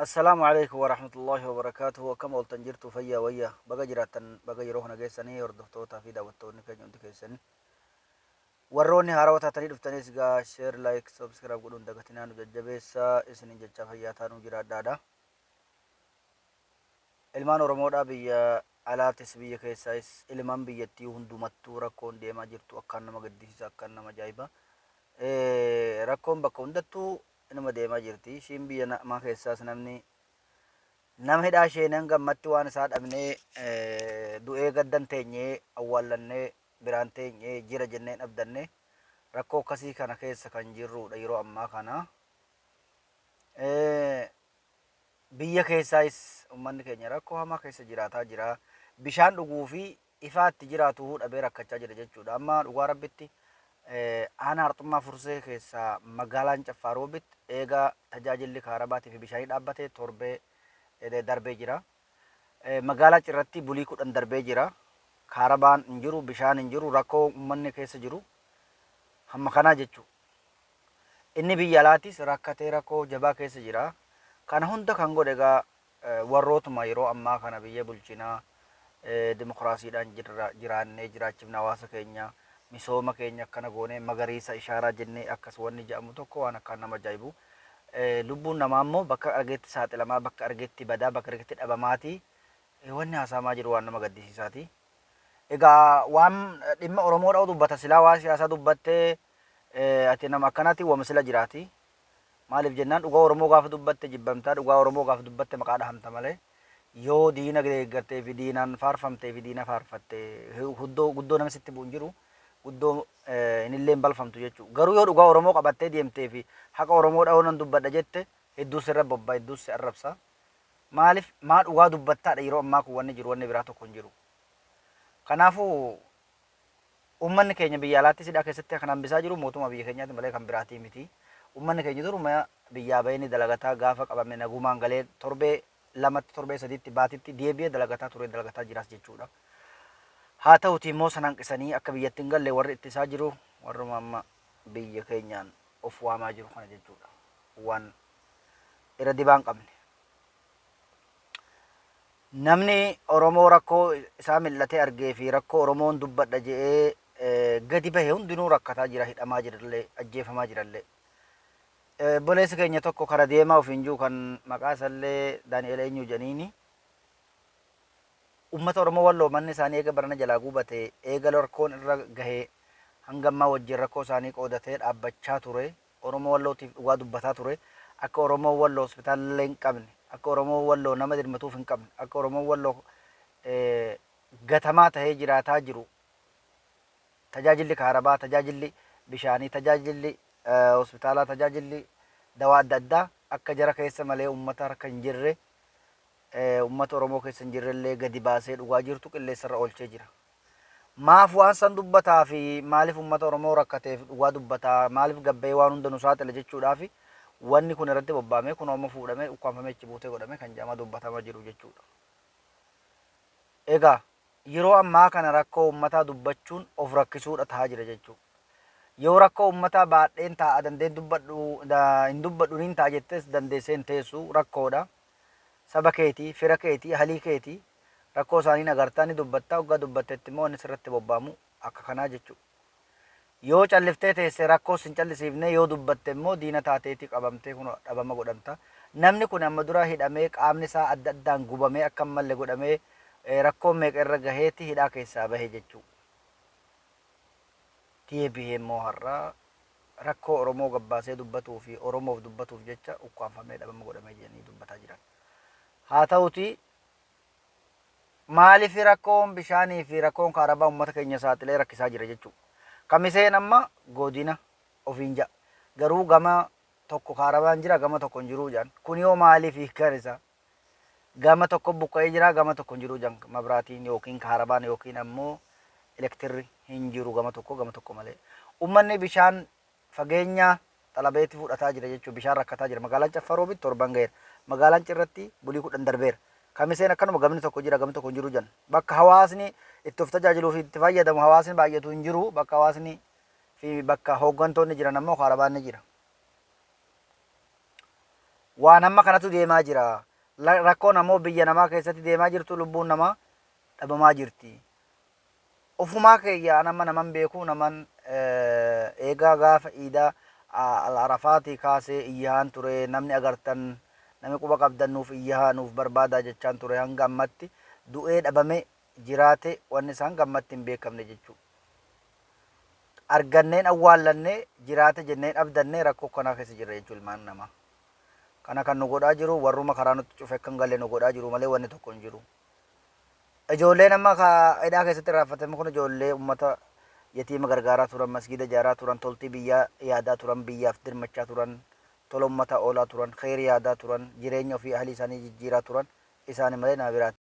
Assalaamu Aleeykum Warahmatullaahi Wabarakaatuhu Akkam ooltan jirtu fayyaa wayya baga jiraattan baga yeroo kana geessanii hordoftootaa fi daawwattoonni keenya hundi keessan warroonni haarawa taatanii dhuftanis gaa share like subscribe godhuun dagatinaa nu jajjabeessa isinin jechaa fayyaa taanuu jiraadhaadha ilmaan Oromoodhaa biyya alaatis biyya keessaayis ilmaan biyyattii hundumattuu rakkoon deemaa jirtu akkaan nama gaddisiisa akkaan nama ajaa'iba rakkoon bakka hundattuu inuma deemaa jirti. Ishiin biyya namaa keessaas namni nama hidhaa isheen hanga ammatti waan isaa dhabnee du'ee gaddan teenyee awwaallannee biraan teenyee jira jennee hin abdanne rakkoo akkasii kana keessa kan jirrudha yeroo ammaa kana. Biyya keessaayis uummanni keenya rakkoo hamaa keessa jiraataa jira. Bishaan dhuguu fi ifaa itti jiraatuhuu dhabee rakkachaa jira jechuudha. Amma dhugaa Rabbitti aanaa Harxummaa Fursee keessaa magaalaan Caffaa Roobit eega tajaajilli kaarabaatii fi bishaanii dhaabbatee torbee darbee jira. Magaalaa Cirratti bulii 10 darbee jira. Kaarabaan hin jiru, bishaan hin jiru, rakkoo uummanni keessa jiru hamma kanaa jechuudha. Inni biyya alaatis rakkatee rakkoo jabaa keessa jira. Kana hunda kan godhe egaa warrootuma yeroo ammaa kana biyya bulchina, dimokiraasiidhaan jirra, jiraannee jiraachifna hawaasa keenya, misooma keenya akkana goonee magariisa ishaaraa jennee akkas wanni jedhamu tokko waan akkaan nama ajaa'ibu. Lubbuun namaa immoo bakka argetti saaxilamaa, bakka argetti badaa, bakka argetti dhabamaati. Wanni haasa'amaa jiru waan nama gaddisiisaati. Egaa waan dhimma Oromoo dha'u dubbata silaa waa siyaasaa dubbattee ati nama akkanaati wama sila jiraati. Maaliif jennaan dhugaa Oromoo gaafa dubbatte jibbamta, dhugaa Oromoo gaafa dubbatte maqaa dhahamta malee yoo diina deeggartee fi diinaan faarfamtee fi diina faarfatte guddoo guddoo nama sitti bu'u hin jiru, guddoo inillee hin balfamtu jechuudha. Garuu yoo dhugaa Oromoo qabattee deemtee fi haqa Oromoo dhahoo nan dubbadha jette hedduu sirra bobba, hedduu si arrabsa. Maaliif maa dhugaa dubbattaadha yeroo ammaa kun wanni jiru wanni biraa tokko hin jiru. Kanaafuu Uummanni keenya biyya alaattis hidhaa keessatti kan hambisaa jiru mootummaa biyya keenyaati malee kan biraatii miti. Uummanni keenya duruma biyyaa bahee ni dalagataa gaafa qabame nagumaan galee torbee lamatti torbee sadiitti baatitti deebi'ee dalagataa ture dalagataa jiraas jechuudha. Haa ta'utii immoo san hanqisanii akka biyyatti hin galle warri ittisaa jiru warruma amma biyya keenyaan of waamaa jiru kana jechuudha. Waan irra dibaa hin qabne. Namni Oromoo rakkoo isaa mil'atee argee fi rakkoo Oromoon dubbadha je'ee gadi bahe hundinuu rakkataa jira, hidhamaa jirallee, ajjeefamaa jirallee. Obboleessi keenya tokko kara deemaa ofiin jiru kan maqaa isallee Daani'el eenyu jedhaniini ummata Oromoo Walloo manni isaanii eega barana jalaa gubate eega rakkoon irra gahee hanga ammaa wajjin rakkoo isaanii qoodatee dhaabbachaa ture. Oromoo Wallootiif dhugaa dubbataa ture. Akka Oromoon Walloo hospitaalallee hin qabne, akka Oromoon Walloo nama dirmatuuf hin qabne, akka Oromoon Walloo gatamaa tahee jiraataa jiru tajaajilli kaarabaa, tajaajilli bishaanii, tajaajilli hospitaalaa, tajaajilli dawaa adda addaa akka jara keessa malee ummata harka hin jirre, ummata Oromoo keessa hin jirrellee gadi baasee dhugaa jirtu qilleensarra oolchee jira. Maaf waan san dubbataa fi maaliif ummata Oromoo rakkateef dhugaa dubbataa, maaliif gad bahee waan hunda nu saaxila jechuudhaaf wanni kun irratti bobbaamee kunoo amma fuudhamee ukkaamfamee achi buutee godhamee kan jedhamaa dubbatamaa jiru jechuudha. Egaa yeroo ammaa kana rakkoo ummataa dubbachuun of rakkisuudha tahaa jira jechuudha. Yoo rakkoo ummataa baadheen taa'a dandeen dubbadhu hin dubbadhu niin ta'a jettes dandeessee hin teessu rakkoodha. Saba keetii, fira keetii, ahlii keetii Rakkoo isaanii ni agarta, ni dubbatta, hoggaa dubbattetti immoo wanni sirratti bobba'amu akka kanaa jechuudha. Yoo calliftee teesse rakkoos hin callisiifne, yoo dubbatte immoo diina taateeti qabamtee kunoo dhabama godhamta. Namni kun amma dura hidhamee qaamni isaa adda addaan gubamee akka hin malle godhamee rakkoon meeqa irra gaheeti hidhaa keessaa bahe jechuudha. Deebihee immoo har'a rakkoo Oromoo gabbaasee dubbatuu fi Oromoof dubbatuuf jecha ukkaamfamee dhabama godhamee jedhanii dubbataa jiran. Haa ta'utii Maaliif rakkoon bishaanii fi rakkoon kaarabaa uummata keenya saaxilee rakkisaa jira jechuudha. Kamiseen amma godina ofiin ja'a. Garuu gama tokko kaarabaan jira gama tokko hin jiruu jedhan. Kun yoo maaliif hiikkaan isaa? Gama tokko buqqa'ee jira gama tokko hin jiruu jedhan mabraatiin yookiin kaarabaan yookiin ammoo elektirri hin jiru gama tokko gama tokko malee. Uummanni bishaan fageenya xalabeetti fudhataa jira jechuun bishaan rakkataa jira. Magaalaan Caffaa Roobitti torban gaheera. Magaalaan Cirratti bulii 10 darbeera. Kamiseen akkanuma gamni tokko jira gamni tokko hin jiru jenna. Bakka hawaasni itti of tajaajiluu fi itti fayyadamu hawaasni baay'atu hin jiru. Bakka hawaasni fi bakka hooggantoonni jiran ammoo kaarabaan ni jira. Waan hamma kanatu deemaa jira. Rakkoon ammoo biyya namaa keessatti deemaa jirtu lubbuun namaa dhabamaa jirti. Ofumaa keeyya an amma naman beeku naman eegaa gaafa iidaa al-arafaatii kaasee iyyahaan ture namni agartan namni quba qabdan nuuf iyyahaa nuuf barbaadaa jechaan ture hanga ammatti du'ee dhabame jiraate wanni isaa hanga ammatti hin beekamne jechuu. Arganneen awwaallannee jiraate jenneen abdannee rakkoo akkanaa keessa jirra jechuu ilmaan namaa. Kana kan nu godhaa jiru warruma karaa nutti cufe akka hin galle nu godhaa jiru malee wanni tokko hin jiru. Ijoolleen amma ka hidhaa keessatti irraanfatame kun ijoollee ummata yatiima gargaaraa turan, masgiida ijaaraa turan, toltii biyyaa yaadaa turan, biyyaaf dirmachaa turan, tola ummataa oolaa turan, kheyrii yaadaa turan, jireenya ofii ahlii isaanii jijjiiraa turan isaani malee nama biraati.